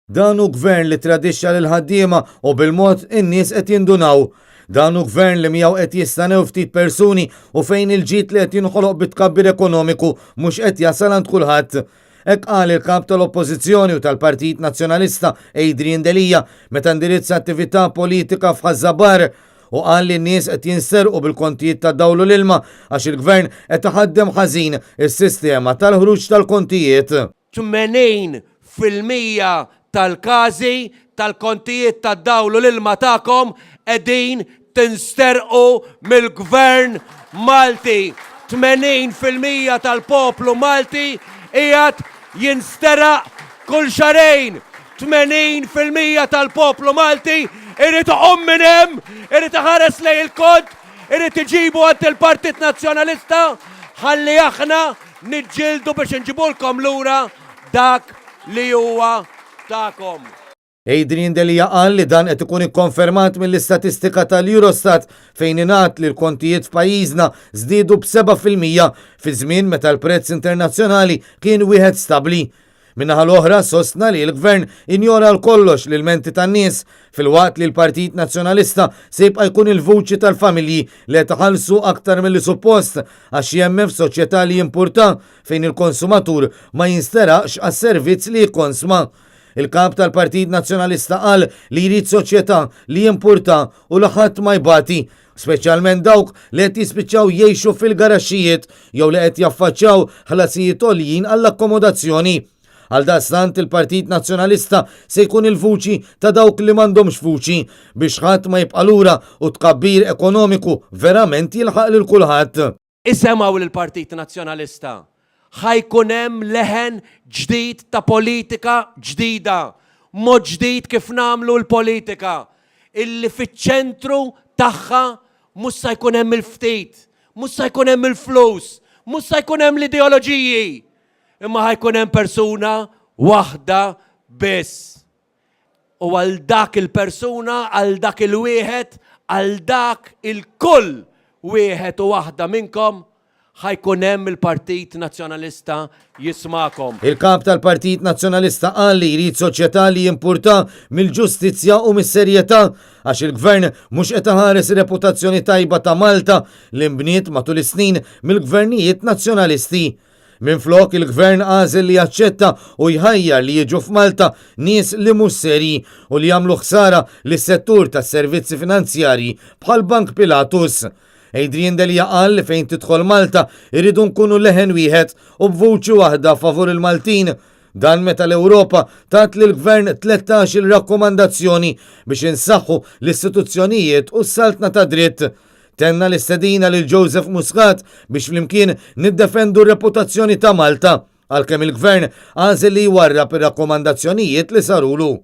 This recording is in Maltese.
Dan hu gvern li tradixxa lill-ħaddiema u bil-mod in-nies qed jindunaw. Dan hu gvern li miegħu qed jistanew ftit persuni u fejn il-ġid li qed jinħoloq bit-tkabbir ekonomiku mhux qed jasal għand kulħadd. Hekk qal il-Kap tal-Oppożizzjoni u tal-Partit Nazzjonalista Adrian Delia meta indirizza attività politika f'Ħaż-Żabbar u qal li n-nies qed jinsterqu bil-kontijiet tad-dawl u l-ilma għax il-gvern qed iħaddem ħażin is-sistema tal-ħruġ tal-kontijiet. 80% tal-każi tal-kontijiet tad-dawl u l-ilma tagħkom qegħdin tinsterqu mill-Gvern Malti. 80% tal-poplu Malti qiegħed jinsteraq kull xahrejn. 80% tal-poplu Malti irid iqum minn hemm, irid iħares lejn il-kont, irid iġibu għand il-Partit Nazzjonalista ħalli aħna Niġġieldu biex inġibulkom lura dak li huwa tagħkom. Adrian Delia qal li dan qed ikun ikkonfermat mill-istatistika tal-Eurostat fejn ingħad li l-kontijiet f'pajjiżna żdiedu b'7% fi żmien meta l-prezz internazzjonali kien wieħed stabbli. Min-naħa l-oħra sostna li l-Gvern injora għal kollox l-ilmenti tan-nies filwaqt li l-Partit Nazzjonalista se jibqa' jkun il-vuċi tal-familji li qed iħallsu aktar milli suppost għax jemmen f'soċjetà li jimpurta fejn il-konsumatur ma jinsteraqx għas-servizz li jikkonsma. Il-Kap tal-Partit Nazzjonalista qal li jrid soċjetà li jimpurta u li ħadd ma jbati speċjalment dawk li qed jispiċċaw jgħixu fil-garaxxijiet jew li qed jaffaċċjaw ħlasijiet għoljin għall-akkomodazzjoni. Għaldaqstant il-Partit Nazzjonalista se jkun il-vuċi ta' dawk li m'għandhomx vuċi biex ħadd ma jibqa' lura u tkabbir ekonomiku verament jilħaq lil kulħadd. Isemgħu lill-Partit Nazzjonalista. Ħa jkun hemm leħen ġdid ta' politika ġdida, mod ġdid kif nagħmlu l-politika, illi fiċ-ċentru tagħha mhux sa jkun hemm il-ftit, mhux sa jkun hemm il-flus, mhux sa jkun hemm l-ideoloġiji, imma ħa jkun hemm persuna waħda biss. U għal dak il-persuna, għal dak il-wieħed, għal dak il-kull wieħed u waħda minnkom, ħa jkun hemm il-Partit Nazzjonalista jismagħkom. Il-Kap tal-Partit Nazzjonalista qal li jrid soċjetà li jimpurta mill-ġustizzja u mis-serjetà għax il-Gvern mhux qed iħares ir-reputazzjoni tajba ta' Malta li nbniet matul is-snin mill-gvernijiet Nazzjonalisti. Minflok, il-Gvern għażel li jaċċetta u jħajjar li jiġu f'Malta nies li mhux serji u li jagħmlu ħsara lis-settur tas-servizzi finanzjarji bħal Bank Pilatus. Adrian Delia qal li fejn tidħol Malta irridu nkunu leħen wieħed u b'vuċi waħda favur il-Maltin. Dan meta l-Ewropa tat lill-Gvern 13-il rakkomandazzjoni biex insaħħu l-istituzzjonijiet u s-saltna tad-dritt. Tenna l-istedina lil Joseph Muscat biex flimkien niddefendu r-reputazzjoni ta' Malta, għalkemm il-Gvern għażel li jwarrab ir-rakkomandazzjonijiet li sarulu.